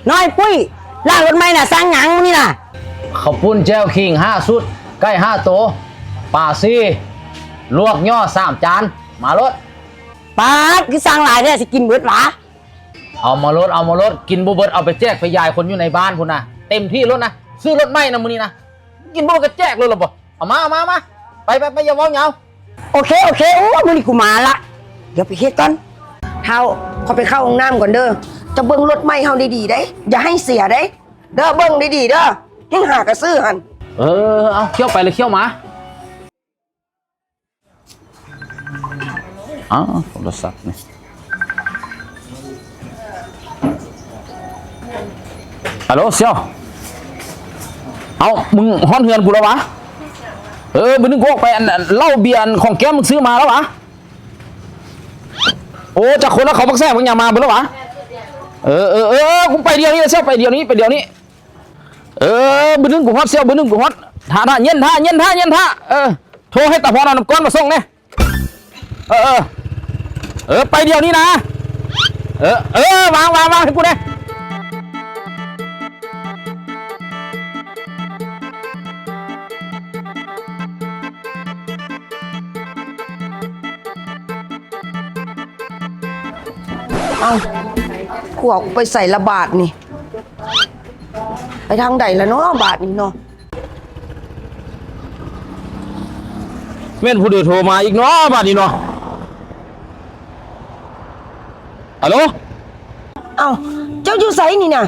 ນ້ອຍປຸ້ຍ ລ້າງລົດໃໝ່ນະ ສັ່ງຫຍັງມື້ນີ້ນະ? ເຂົ້າປຸ້ນແຈ່ວຂີງຫ້າຊຸດ ໄກ່ຫ້າໂຕ ປາສີ່ ລວກຍໍ້ສາມຈານ ມາໂລດ. ປາດ ຄືສັ່ງຫຼາຍແທ້ ຊິກິນເບິດຫວາ? ເອົາມາໂລດ ເອົາມາໂລດ ກິນບໍ່ເບິດເອົາໄປແຈກໄປຢາຍຄົນຢູ່ໃນບ້ານພຸ້ນນະ ເຕັມທີ່ໂລດນະ ຊື້ລົດໃໝ່ນະມື້ນີ້ນະ ກິນບໍ່ເບິດກໍແຈກໂລດລະບໍ? ເອົາມາ ເອົາມາ ເອົາມາ ໄປ ໄປ ໄປ ຢ່າເວົ້າຍາວ. ໂອເຄ ໂອເຄ ໂອ້ ມື້ນີ້ກູມາລະ ດຽວໄປເຮັດກ່ອນ. ເຖົ້າ ຂໍໄປເຂົ້າຫ້ອງນ້ຳກ່ອນເດີ ເຈົ້າເບິ່ງລົດໃໝ່ເຮົາດີໆເດ້ ຢ່າໃຫ້ເສຍເດ້ ເດີ ເບິ່ງດີໆເດີ ແຮ່ງຫາກະຊື້ຫັ້ນ. ເອີ ເອົາ ຂ້ຽວໄປລະຂ້ຽວມາ. ອ້າວ ໂທລະສັບນີ້ ຮັລໂຫຼ ສ່ຽວ ເອົ້າ ມຶງຮອດເຮືອນກູແລ້ວຫວາ? ເອີ ມື້ໜຶ່ງກູອອກໄປ ອັນ ອັນ ເຫຼົ້າເບຍ ອັນ ຂອງແກ້ມມຶງຊື້ມາແລ້ວຫວາ? ໂອ້ ຈັກຄົນລະ ເຂົາບັກແຊກບັກຫຍັງມາເບິດແລ້ວຫວາ? ເອີ ເອີ ເອີ ກູໄປດຽວນີ້ລະ ສ່ຽວ ໄປດຽວນີ້ ໄປດຽວນີ້. ເອີ ບຶດໜຶ່ງກູຮອດ ສ່ຽວ ບຶດໜຶ່ງກູຮອດ ຖ້າ ຖ້າ ເຢັນ ຖ້າ ເຢັນ ຖ້າ ເຢັນ ຖ້າ ເອີ ໂທໃຫ້ຕາພອນເອົານ້ຳກ້ອນມາສົ່ງແດ່. ເອີ ເອີ ເອີ ໄປດຽວນີ້ນະ ເອີ ເອີ ວາງ ວາງ ວາງໃຫ້ກູແດ່. ເອົ້າ ຜົວກູໄປໃສລະບາດນີ້? ໄປທາງໃດລະເນາະບາດນີ້ເນາະ? ແມ່ນຜູ້ໃດໂທມາອີກເນາະບາດນີ້ເນາະ? ຮັລໂຫຼ ເອົ້າ ເຈົ້າຢູ່ໃສນີ້ນະ?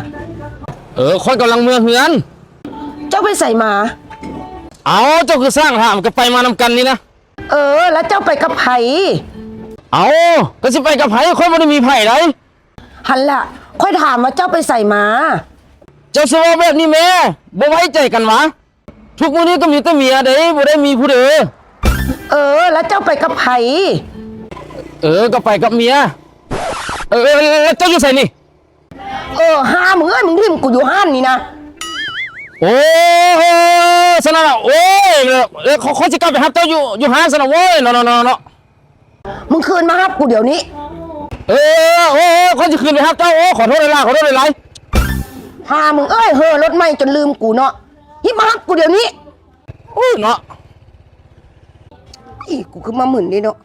ເອີ ຂ້ອຍກຳລັງເມືອເຮືອນ. ເຈົ້າໄປໃສມາ? ເອົ້າ ເຈົ້າຄືຊ່າງຖາມ ກໍໄປມານຳກັນນີ້ນະ. ເອີ ແລ້ວເຈົ້າໄປກັບໃຜ? ເອົ້າ ກໍຊິໄປກັບໃຜ ຂ້ອຍບໍ່ໄດ້ມີໃຜໃດ. ຫັ້ນລະ ຂ້ອຍຖາມວ່າເຈົ້າໄປໃສມາ? ເຈົ້າຊິເວົ້າແບບນີ້ແມ້ ບໍ່ໄວ້ໃຈກັນຫວາ? ທຸກມື້ນີ້ກໍມີແຕ່ເມຍເດ້ ບໍ່ໄດ້ມີຜູ້ເດີ. ເອີ ແລ້ວເຈົ້າໄປກັບໃຜ? ເອີ ກໍໄປກັບເມຍ. ເອີ ແລ້ວເຈົ້າຢູ່ໃສນີ້? ເອີ ຫາມຶງເອີຍ ມຶງຖິ້ມກູຢູ່ຮ້ານນີ້ນະ. ໂອ້ ຊັ້ນນະ ໂອ້ຍ ເອີ ຂ້ອຍ ຂ້ອຍຊິກັບໄປຮັບເຈົ້າຢູ່ ຢູ່ຮ້ານຊັ້ນນະ ໂອ້ຍ ເນາະ ເນາະ ເນາະ ເນາະ. ມຶງຄືນມາຮັບກູດຽວນີ້. ເອີ ໂອ້ ໂອ້ ຂ້ອຍຊິຄືນໄປຮັບເຈົ້າ. ໂອ້ ຂໍໂທດຫຼາຍໆ ຂໍໂທດຫຼາຍໆ. ຫາມຶງເອີຍ ເຮີລົດໃໝ່ຈົນລືມກູເນາະ. ຮີບມາຮັບກູດຽວນີ້. ໂອ້ຍ ເນາະ. ອີ ກູຄືມາມຶນເດ້ເນາະ.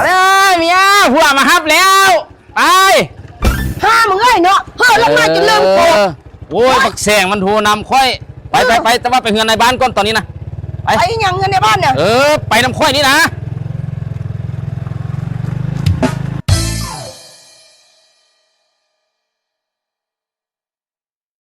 ເອີຍ ເມຍ ຜົວມາຮັບແລ້ວ. ໄປ ຫາມຶງເອີຍເນາະ ເຮີລົດມາຈົນລືມໂກ. ເອີ ໂອ້ຍ ບັກແສງມັນໂທນຳຂ້ອຍ. ໄປ ເອີ ໄປ ໄປ ແຕ່ວ່າໄປເຮືອນນາຍບ້ານກ່ອນຕອນນີ້ນະ. ໄປ ໄປຫຍັງເຮືອນນາຍບ້ານນະ? ເອີ ໄປນຳຂ້ອຍນີ້ນະ.